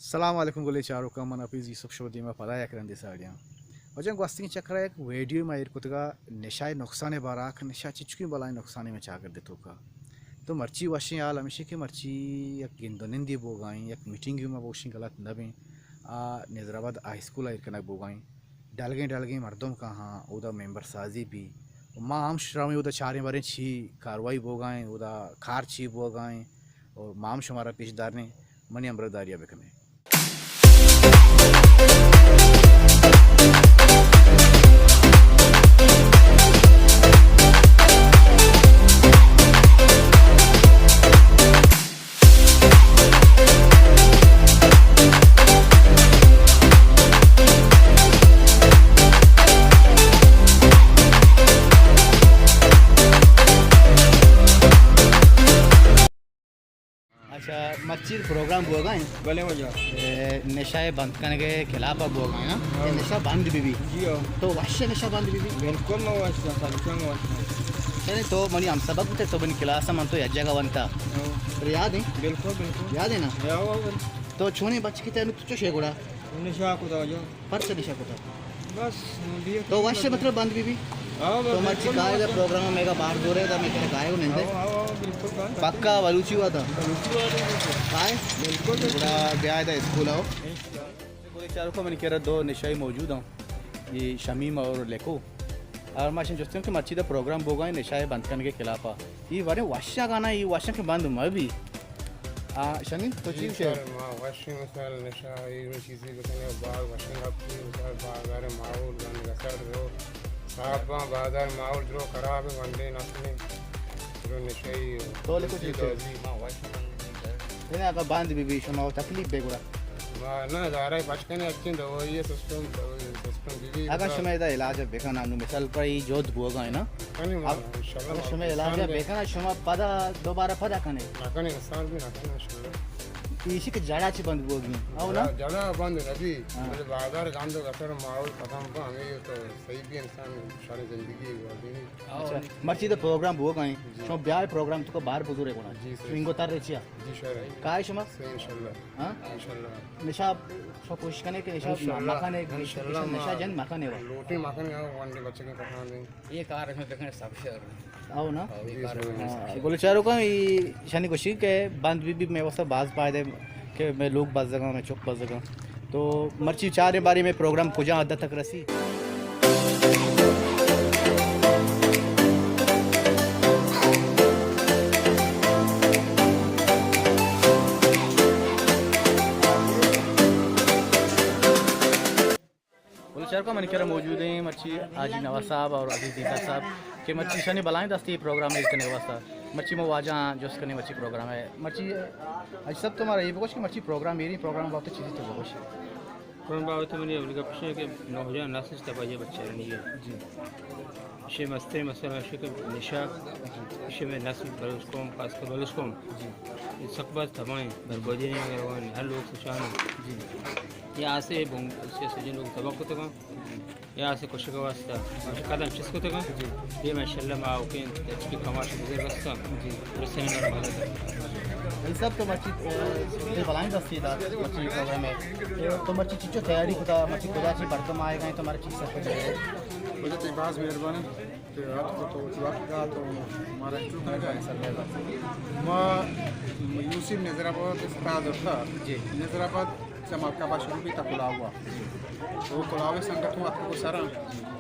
سلام علیکم گلیں چاروکاں، من حفیظ یوسف شما دیما پدا یک رندے ساڑیاں۔ واجہ گوستگیں چکرا یک ویڈیو ما ایر کتگا نشہ ءِ نقصان ءِ بارا کہ نشہ چچکیں بلائیں نقصانے مئے چاگرد ءِ توکا۔ تو مرچی وشیں حال ہمیشیں کہ مرچی یک گند و نندے بوگائیں، یک میٹنگے ما بوشیں غلط نہ بیں، آ نظر آباد ہائی اسکول ءَ ایر کنگ بوگائیں۔ ڈلگیں ڈلگیں مردم کاہاں، اودا ممبر سازی بی۔ و ما ہم شرمیں اودا چاریں باریں چی کاروائی بوگائیں، اودا کار چی بوگائیں، و ما ہم شمارا پیش داریں، منی ہمراہداریا بکنیں۔ اچھا، مرچی پروگرام بوگا ہیں؟ بلے واجہ۔ اے، نشہ بند کنگے خلاف بوگا ہیں نا؟ ہاں۔ کہ نشہ بند بی بی۔ جی ہاں۔ تو وش نشہ بند بی بی؟ بالکل نہ وش، سمجھاں وش۔ چلے تو منی ہم سبق بوتے، تو منی کلاس من تو یک جگہ ونتا۔ ہاں۔ تو یاد ہے؟ بالکل، بالکل۔ یاد ہے نا؟ ہاں، ہاں، ہاں۔ تو چونے بچ کی تے تو چوشے گڑا؟ نشہ کتا جو۔ پرچہ نشہ کتا؟ بس، بیا تو وش مطلب بند بی بی؟ ہاں، تو مرچی بالکل۔ کائے دا پروگرام میگا بار دورے دا میں کرے کائے کو نندے؟ ہاں، ہاں، ہاں، بالکل بند۔ پکا بلوچی ہوا تھا؟ بلوچی ہوا تھا۔ کائے؟ بالکل، بالکل۔ گڑا بیا دا اسکول آؤ۔ گلیں چاروکاں، منی کرا دو نشائی موجود ہیں، یہ شمیم اور لیکو۔ اور ما اشاں جست کنوں کہ مرچی دا پروگرام بوگا ہیں نشہ بند کنگے خلاف۔ یہ بارے وشا گانا، یہ وشا کہ بند مہ بی۔ آ، شمیم، تو چی جی گوشے؟ سر، ما وشیں مثال نشہ، یہ چیزیں بکنے، باز وشیں گپ، مثال بازار ماحول، گند گسر رو، صاحب بازار ماحول درو خراب ہے، ونڈے نسلیں، درو نشئی، تو لیکو چی گوشے؟ ما وشیں مثال نشہ۔ نہیں، اگر بند بی بی، شما تکلیف بے گڑا۔ ما نہ، دارای پچ کنے اچیں دوائی سسٹم، دوائی سسٹم بی بی اگاں بتا۔ شما ادا علاج بکن، انو مثال پر ای جہد بوگا ہے نا۔ کنی ما، اب انشاءاللہ اگر ما شما علاج پریشان بے۔ بکن، شما پدا دوبارہ پدا کنے۔ نہ کنے، انسان بھی نہ کنے انشاءاللہ۔ ایشی کہ جڑا چی بند بوگی، او نا؟ جڑا، جڑا بند نبی، ہاں۔ بلے بازار گند گسر ماحول ختم کو، ہمیں یہ تو صحیح بھی انسان شان زندگی ہے، وہ بھی نہیں۔ اچھا، مرچی تو پروگرام بوگا ہیں۔ جی۔ شما بیائے پروگرام تو کو بار بزرے گونا۔ جی، سر۔ شما انگو تر رچیا۔ جی، سر۔ کائے شما؟ سر، انشاءاللہ۔ ہاں؟ انشاءاللہ۔ نشہ شما کوشش کنے کہ نشہ انشاءاللہ۔ مکنے، انشاءاللہ نشہ ما جن مکنے وا۔ لوٹی مکنے، ہاں، ونڈے بچے کے پٹھان دیں۔ یہ کار میں بکنے سب شر۔ آؤ نا؟ ہاں، یہ جی، کار سر۔ میں سب ہاں، شر۔ گل چاروکاں، یہ شانی گوشی کہ بند بی بی میں واسطہ باز فائدہ کہ میں لوگ بزگاں، میں چک بزگاں۔ تو مرچی چاریں باری میں پروگرام کجا حد تک رسی۔ بلوچ چاروکاں، منی کرا موجود ہیں مرچی حاجی نواز صاحب اور عزیز دیدار صاحب کہ مرچی شانی بلائیں دستی پروگرام ایڈ کرنے کے واسطہ مرچی مو واجہ جست کرنے مرچی پروگرام ہے۔ مرچی حاجی صاحب تمہارا یہ بگوش کہ مرچی پروگرام میری پروگرام بہت چیزیں تو بگوش۔ پروگرام بابت منی اولی گپ ہے کہ نوجوان نسل تباہی بچہ نہیں ہے۔ جی۔ ایشی مستریں مسئلہ ایش کہ نشہ، ایشی میں نسل بلوچ قوم، خاص کر بلوچ قوم، جی۔ یہ سک باز تباہ ہیں، بربادی نہیں اگر وان ہر لوگ سوچان۔ جی۔ یہ آسے بن-، سے سجن لوگ تباہ کتگاں۔ یہ آسے کشگ واسطہ۔ قدم چست کتگاں۔ جی۔ یہ ماشاءاللہ ما اوکیں تچکی کماش بزرگ ہستاں۔ جی۔ رسین مدد۔ یہ سب تو مرچی، اے، بلائیں دستی دا، مرچی پروگرام ہے۔ تو مرچی چچو تیاری کتا، مرچی کجا چی مردم آئے گئے، تو مرچی سب کچھ ہے۔ بہت باز مہربانی۔ کہ اتکو تو وتی وقت دات و مارا انٹرویو کنگا ہے۔ ما یوسف نظر آباد اسپتال داشتا۔ جی۔ نظر آباد چہ ملک آباد شروع بیتا کلاوا۔ جی۔ تو کلاوے سنگت ہوں اتکو سرا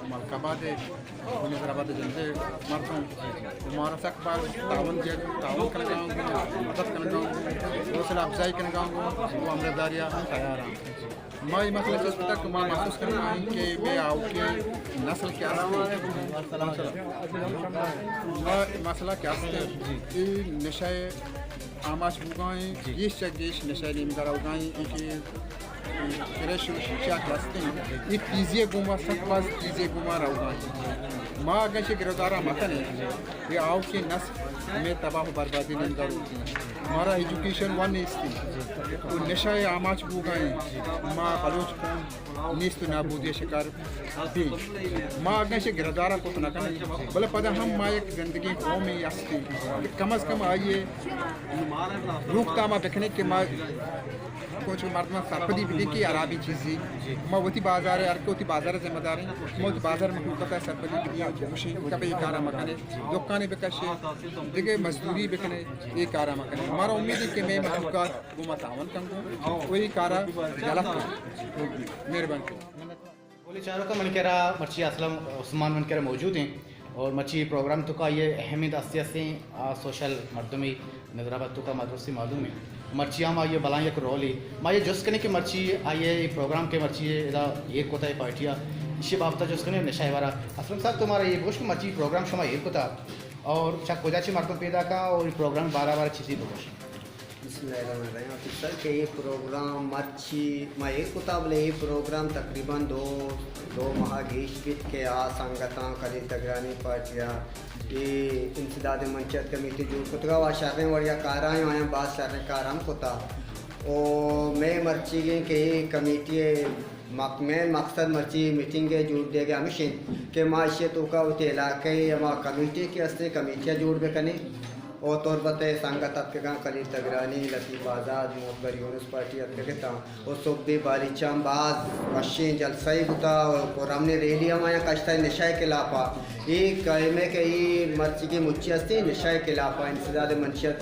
ملک آباد ہے، نظر آباد جندے مردم۔ تو مارا سک باز تعاون دیا، تعاون کنگا ہوں، مدد کنگا ہوں، حوصلہ افزائی کنگا ہوں، وہ ہمراہ داریا ہم تیار ہیں۔ ما یہ مسئلہ چست کتا کہ ما محسوس کرنا ہے کہ بے آؤکیں نسل کیا ہستے۔ ما مسئلہ کیا ہستے؟ یہ نشہ آماچ بوگائیں، جی۔ گیش چا گیش نشہ نیمگا روگائیں، کہ فریش و شیشہ کیا ہستے۔ یہ تیزی گوما، سک باز تیزی گوما روگائیں۔ ما اگر چہ گرودارا مکنیں، یہ آؤکیں نسل ہمیں تباہ و بربادی نیمگا روگائیں۔ مارا ایجوکیشن ون نیستی۔ و نشہ آماچ بوگائیں۔ ما بلوچ قوم نیست و نابودی شکار بی۔ ما اگن شے گردارا کت نہ کنیں، بلے پدا ہم ما یک گندگیں قومے ہستیں کہ کم از کم آئیے روک تاما بکنیں کہ ما کوچ مردم سرپدی بدی کہ ہرابی چیزی، ما وتی بازار، ہر کہ وتی بازار ذمہ دار ہیں، ما وتی بازار مخلوقات سرپدی بدی، گوشیں کہ بھئی اے کارا مکنے، دکانے بکشے، دگہ مزدوری بکنے، اے کارا مکنے۔ مارا امید ہے کہ مئے مخلوقات گوں ما تعاون کن گوں، و اے کارا یلہ کن۔ مہربانی۔ بولے چاروکاں، من کرا مرچی اسلم عثمان من کرا موجود ہیں اور مرچی پروگرام تو کا یہ اہمیت ہستی ہستیں، آ، سوشل مردمی نظر آباد تو کا مدرسی معلوم ہے۔ مرچی ہم آئیے بلائیں یک رولے۔ ما یہ جست کنے کہ مرچی آئیے یہ پروگرام کے مرچی ادا ایر کوتا ہے پارٹیا، اسی بابتا جست کنے نشہ وارا۔ اسلم صاحب، تمہارا یہ گوشت کہ مرچی پروگرام شما ایر کوتا اور چا کجا چی مردم پیدا کا اور یہ پروگرام بارہ بارہ چیزی بگوش۔ بسم اللہ الرحمن الرحیم۔ آفیسر کہ اے پروگرام مرچی ما ایر کتا، بلے اے پروگرام تقریباً دو، دو ماہ گیش بیت کہ آ سنگتاں خلیل تگرانی پارٹیا اے انسداد منشیات کمیٹی جوڑ کتگا و شریں وڑیا کارا آیاں باز شریں کار ہم کتا۔ و مئے مرچیگیں کہ اے کمیٹی مک-، مین مقصد مرچی میٹنگ ءِ جوڑ دیگ ءِ ہمیش انت کہ ما ایشی ءِ توکا وتی علاقہ ءِ ہما کمیٹی کہ ہستیں، کمیٹیاں جوڑ بکنیں۔ و تربت ءِ سنگت اتکگاں، خلیل تگرانی، لطیف آزاد، معتبر یونس پارٹی اتکگ اتاں۔ و صبح بالیچاں باز وشیں جلسہ ای بوتا و پرامنیں ریلی ہم آیاں کشتا نشہ ءِ خلاف ءَ۔ اے کلمہ کہ اے مرچیگیں مچی ہستیں نشہ ءِ خلاف ءَ، انسداد منشیات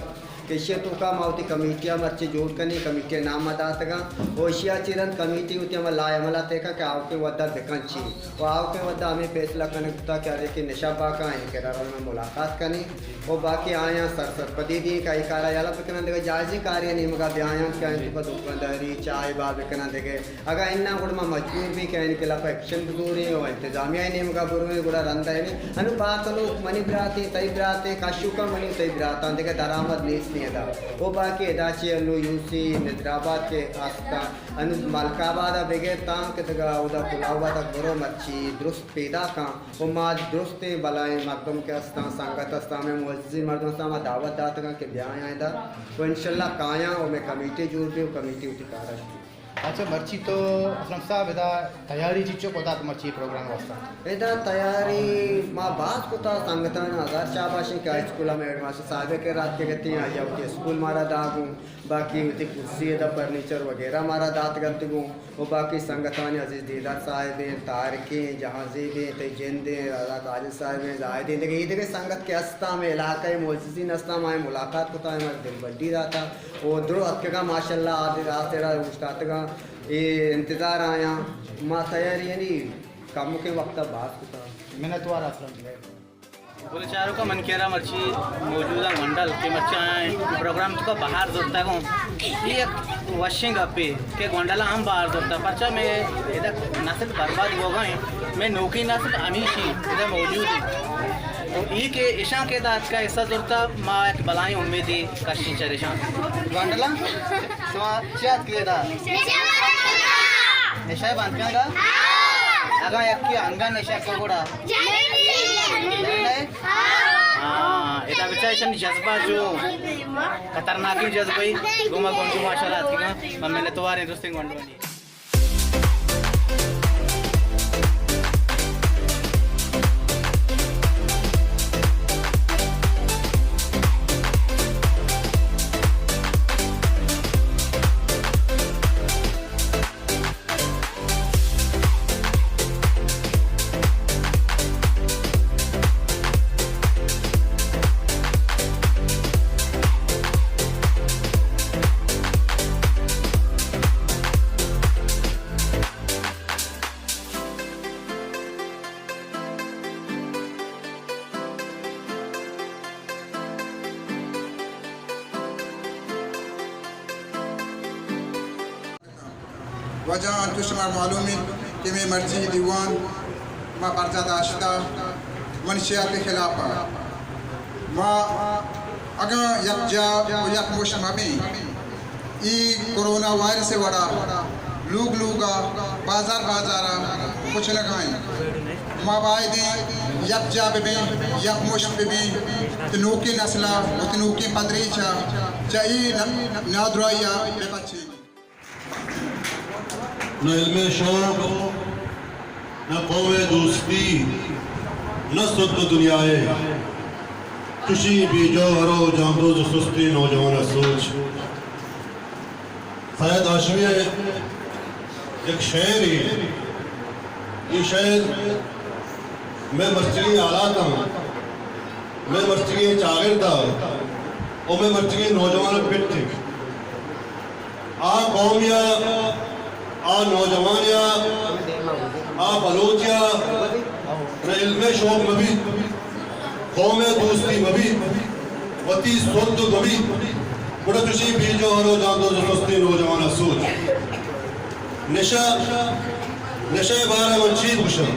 کہ ایشی ءِ توکا ما وتی کمیٹی ءَ مرچی جوڑ کنیں، کمیٹی ءِ نام ءَ داتگاں۔ و ایشی ءَ چہ رند کمیٹی وتی ہما لائحہ عمل ءَ تیکاں کہ آؤکیں وھد ءَ بکن چی۔ و آؤکیں وھد ءَ ہمے فیصلہ کنگ بوتا کہ ہر یکے نشہ پاکاں آئی کرا ما ملاقات کنیں۔ و باقی آیاں سر سرپدی دیں کہ اے کارا یلہ بکناں، دگہ جائزیں کارے نیمگا بیایاں کہ آیاں توکا دکانداری، چاہ ءِ بہا بکناں دگہ۔ اگاں اناں گڑا ما مجبور بیں کہ آیانی خلاف ایکشن بزوریں و انتظامیہ ءِ نیمگا برویں، گڑا رندا یعنی انو بارتلوک منی براتے، تئی براتے، کشوکاں منی و تئی براتاں، دگہ درآمد نیست ادا۔ و باقی ادا چہ انو یو سی نظرآباد کہ استاں، انو ملک آباد ءَ بگر تاں کہ دگہ اودا پلاؤ آباد ءَ برو مرچی درست پیداکاں و ما درستیں بلائیں مردم کہ استاں، سنگت استاں، ہمے معززیں مردم استاں، ما دعوت داتگاں کہ بیایاں ادا و انشاءاللہ کایاں و مئے کمیٹی جوڑ بی و کمیٹی وتی کارا شروع۔ اچھا، مرچی تو اسلم صاحب ادا تیاری چیچو کتا کہ مرچی پروگرام واسطہ؟ ادا تیاری ما باز کتا، سنگتاں ہزار شاباشیں کہ ہائی اسکول ہم ہیڈ ماسٹر صاحب کہ رات کے گتی آئی وتی اسکول مارا داگوں، باقی وتی کرسی ادا فرنیچر وغیرہ مارا دات گتگوں و باقی سنگتانی عزیز دیدار صاحب ہیں، طارق ہیں، جہانزیب ہیں، تئی جند ہیں، رضا قادر صاحب ہیں، زاہد ہیں، دگہ اے دگہ سنگت کہ استاں ہمے علاقہ ءِ معززین استاں، ما ملاقات کتا، ہمارا دلبڈی داتا۔ و درو اتکگاں ماشاءاللہ، آ دے راست ءَ اوشتاتگاں، اے انتظار آیاں، ما تیاری یعنی کمکیں وقت ءَ باز کتا۔ منتوار اسلم۔ بولے چاروکاں، من کرا مرچی موجودہ گونڈل کہ مرچی آیاں پروگرام توکا بہار زرتگوں۔ اے یک وشیں گپے کہ گونڈلاں ہم بہار زرتا، پرچا مئے ادا نسل برباد بوگا ہیں، مئے نوکیں نسل ہمیشی ادا موجود ہیں۔ تو اے کہ اشاں کہ ادا اتکا حصہ زرتا، ما یک بلائیں امیدے کشیں چریشاں۔ گونڈلاں، شما چی اتکگ ادا؟ نشہ بند کنگا؟ اگاں یکے انگا نشہ کو گڑا؟ جننے؟ ہاں، ادا بچا ایشانی جذبہ جو خطرناکیں جذبہ ای، گوما گونڈو ماشاءاللہ اتکگاں، من منتواریں دوستیں گونڈوانی۔ واجہ، انچو شمارا معلوم انت کہ مئے مرچی دیوان ما برجا داشتہ منشیات ءِ خلاف ءَ۔ ما اگاں یکجا و یک مشت مہ بیں، اے کرونا وائرس ءِ وڑا لوگ لوگ ءَ، بازار بازار ءَ کچنگا انت۔ ما بایدیں یکجا بہ بیں، یک مشت بہ بیں، تو نوکیں نسل ءَ، وتی نوکیں پدریچ ءَ چہ اے نا-، نادراہی ءَ بہ بچیں۔ نہ علم ءِ شوق، نہ قوم ءِ دوستی، نہ سد دنیا ءِ۔ چشیں بے جوہر و جاندوز و سستیں نوجوان ءِ سوچ۔ سید ہاشمی ءِ یک شعرے، اے شعر مئے مرچیگیں حالاتاں، مئے مرچیگیں چاگرد ءَ ءُ مئے مرچیگیں نوجواناں پٹ اِنت۔ آ قوم یا آ نوجوان یا آ بلوچ یا نہ علم ءِ شوق مہ بیت، قوم ءِ دوستی مہ بیت، وتی سد مہ بیت، گڑا چشیں بے جوہر ءُ جاندوز ءُ سستیں نوجوان ءَ سوچ۔ نشہ، نشہ ءِ بارہ ءَ من چی بگوشاں؟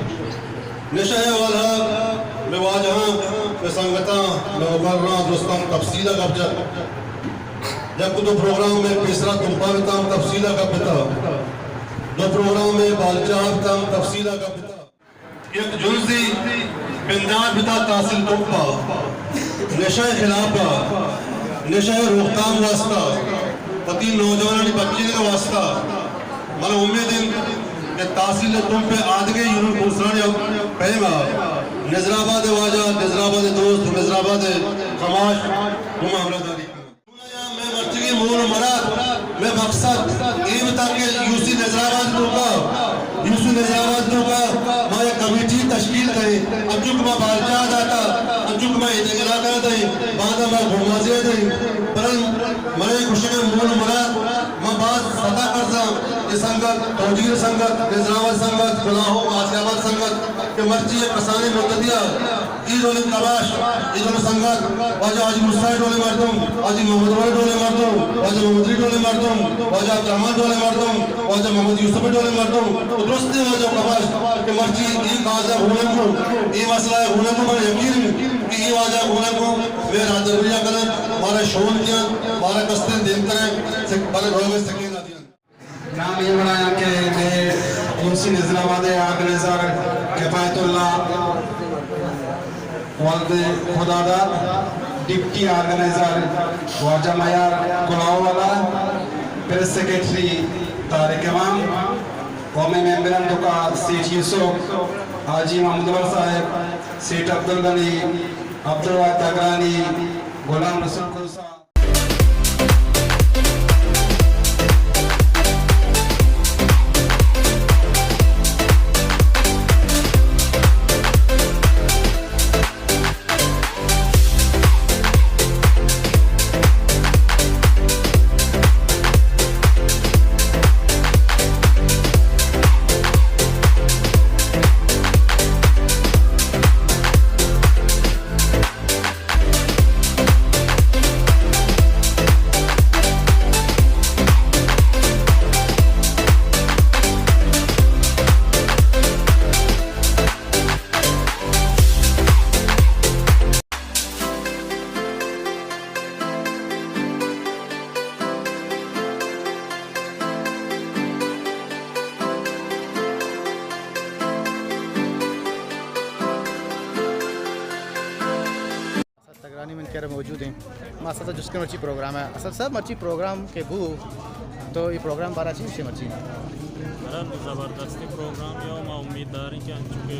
نشہ ءِ حوالہ ءَ مئے واجہاں، مئے سنگتاں، مئے مقرراں، درستاں تفصیل ءَ گپ جت۔ یک دو پروگرام مئے پیسرا تمپ ءَ بیتاں، تفصیل ءَ گپ بیتاں۔ دو پروگرام مئے بالچہ ءَ بیتاں، تفصیل ءَ گپ بیتاں۔ یک جنزے بندات بوتگ تحصیل تمپ ءَ، نشہ ءِ خلاف ءَ، نشہ ءِ روکتام ءِ واستہ، وتی نوجوانانی بچینگ ءِ واستہ۔ من ءَ امیت اِنت کہ تحصیل تمپ ءِ آدگہ یونین کونسلانی ہم پیم ءَ نظر آباد ءِ واجہ، نظر آباد ءِ دوست، نظر آباد ءِ کماش گوں ما ہمراہداری کناں۔ مئے مرچیگیں مول ءُ مراد، مئے مقصد اے بوتگ کہ یو سی نظر آباد ءِ توکا، یو سی نظر آباد ءِ توکا ما یک کمیٹی تشکیل دئیں، انچو کہ ما بالچہ ءَ داتگ، انچو کہ ما اے دگہ علاقہ ءَ دئیں، باندا ما گومازی ءَ دئیں، بلے مئے گوشگ ءِ مول ءُ مراد، ما باز ستا کرزاں، اے سنگت، توجیل سنگت، نظر آباد سنگت، کلاہو، آسیاباد سنگت، کہ مرچی یک کسانیں مدتی ءَ اے ڈولیں کماش، اے ڈولیں سنگت، واجہ حاجی موسیٰ ڈولیں مردم، حاجی محمد عمر ڈولیں مردم، واجہ محمد علی ڈولیں مردم، واجہ عبدالرحمن ڈولیں مردم، واجہ محمد یوسف ڈولیں مردم، ءُ درستیں واجہ کماش کہ مرچی اے کاز ءَ گون اَنت، اے مسئلہ ءَ گون اَنت، من یقین اِنت کہ اے واجہ گون اَنت، مئے راہدروی ءَ کن اَنت، مارا شون دئینت، مارا کستیں دیمتر ءَ سک-، بلے روگ ءِ سکین ءَ دئینت۔ نام اے وڑ ءَ کہ مئے یو سی نظر آباد ءِ آرگنائزر کفایت اللہ ولد خداداد، ڈپٹی آرگنائزر واجہ میار کلاہو والا، پریس سیکرٹری طارق امام، ءُ مئے ممبرانی توکا سیٹھ یوسف، حاجی محمد عمر صاحب، سیٹھ عبدالغنی، عبدالواحد تگرانی، غلام رسول کلسا۔ اسد تگرانی من کرا موجود ایں۔ ما اسد ءَ جست کنیں مرچی پروگرام ءَ۔ اسد صاحب، مرچی پروگرام کہ بو، تو اے پروگرام بارہ چی گوشے مرچی؟ بلے زبردستیں پروگرامے ءُ ما امیت داریں کہ انچو کہ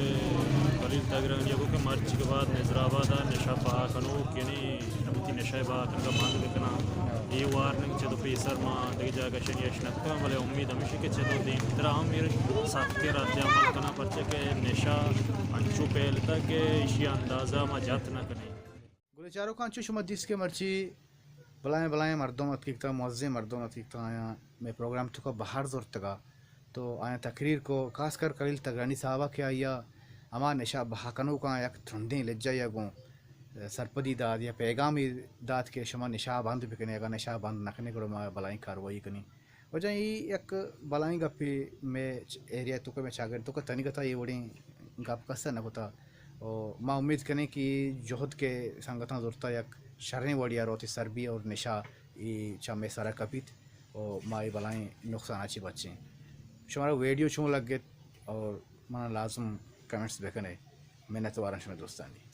خلیل تگرانی ءَ گو کہ مرچی کہ بعد نظر آباد ءَ نشہ پہا کنوک یعنی وتی نشہ ءِ بہا کنگ ءَ بند بکناں۔ اے وارننگ چدو پیسر ما دگہ جاگہ شنی اش نہ کتگ، بلے امید ہمیش کہ چدو دیمترا ہم اے سختی رد عمل کناں، پرچہ کہ نشہ انچو پھیلتگ کہ ایشی اندازہ ما جت نہ کنیں۔ گلیں چاروکاں، انچو شما دیست کہ مرچی بلائیں بلائیں مردم اتکگ اتاں، معززیں مردم اتکگ اتاں، آیاں مئے پروگرام توکا بہر زرتگ ءَ، تو آیاں تقریر کو، خاص کر خلیل تگرانی صاحب ءَ کہ آئی ءَ ہما نشہ بہا کنوکاں یک ترندیں لجہ ءَ گوں سرپدی دات یا پیغامے دات کہ شما نشہ بند بکنے، اگاں نشہ بند نہ کنے گڑا ما بلائیں کاروائی کنیں۔ واجہ، اے یک بلائیں گپے، مئے چ-، ایریا توکا، مئے چاگرد توکا تنیگتا اے وڑیں گپ کس ءَ نہ کتا۔ ءُ ما امید کنیں کہ اے جہد کہ سنگتاں زرتا یک شریں وڑے ءَ روت، اے سربی اور نشہ اے چہ مئے سرا کپیت ءُ ما اے بلائیں نقصان ءَ چہ بچیں۔ شمارا ویڈیو چون لگت اور منا لازم کمنٹس بکنے۔ منت واراں شمئے دوستانی۔